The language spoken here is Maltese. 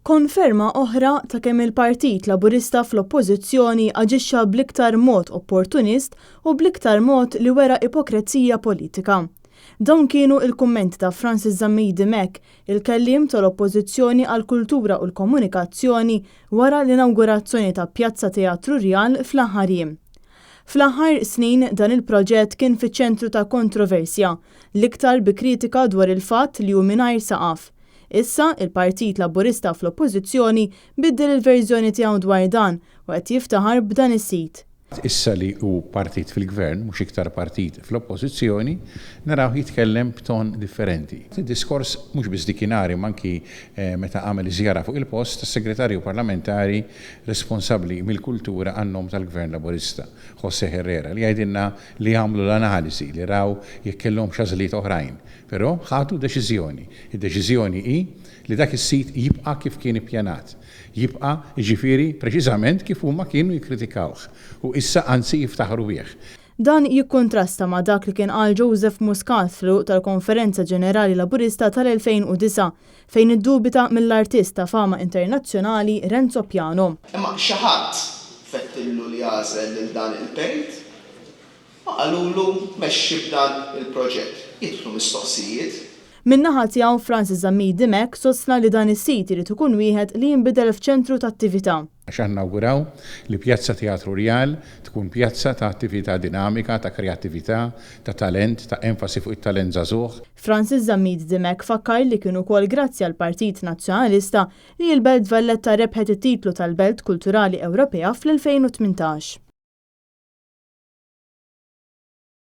Konferma oħra ta' kemm il-Partit Laburista fl-Oppożizzjoni aġixxa bl-iktar mod opportunist u bl-iktar mod li wera ipokrezija politika. Dawn kienu il-kummenti ta' Francis Zammit Dimech, il-kelliem tal-Oppożizzjoni għall-Kultura u l-Komunikazzjoni wara l-inawgurazzjoni ta' Pjazza Teatru Rjal fl-aħħar jiem. Fl-aħħar snin dan il-proġett kien fiċ-ċentru ta' kontroversja, l-iktar bi kritika dwar il-fatt li hu mingħajr saqaf. Issa, il-Partit Laburista fl-Oppożizzjoni biddel il-verżjoni tiegħu dwar dan u qed jiftaħar b'dan is-sit. Issa li hu partit fil-Gvern, mhux iktar partit fl-Oppożizzjoni, narawh jitkellem b'ton differenti. Diskors mhux biss dakinhar imma anki meta għamel iż-żjara fuq il-post tas-Segretarju Parlamentari responsabbli mill-kultura għan-nom tal-Gvern Laburista, José Herrera, li jgħidilna li għamlu l-analiżi, li raw jekk kellhomx għażliet oħrajn. Però ħadu deċiżjoni. Id-deċiżjoni hi li dak is-sit jibqa' kif kien ippjanat. Jibqa', jiġifieri, preċiżament kif huma kienu jikkritikawh u issa anzi jiftaħru bih. Dan jikkuntrasta ma' dak li kien qal Joseph Muscat fl-għeluq tal-Konferenza Ġenerali Laburista tal-2009, fejn iddubita mill-artist ta' fama internazzjonali Renzo Piano. Imma xi ħadd fettillu li għażel lil dan il-perit u qalulu mexxi b'dan il-proġett. Jidħlu mistoqsijiet. Min-naħa tiegħu Francis Zammit Dimech sostna li dan is-sit irid ikun wieħed li jinbidel f'ċentru ta' attività. Għax aħna nawguraw li Pjazza Teatru Rjal tkun pjazza ta' attività dinamika, ta' kreattività, ta' talent, ta' enfasi fuq it-talent żagħżugħ. Francis Zammit Dimech fakkar li kien ukoll grazzi għall-Partit Nazzjonalista li l-Belt Valletta rebħet it-titlu tal-Belt Kulturali Ewropea fl-2018.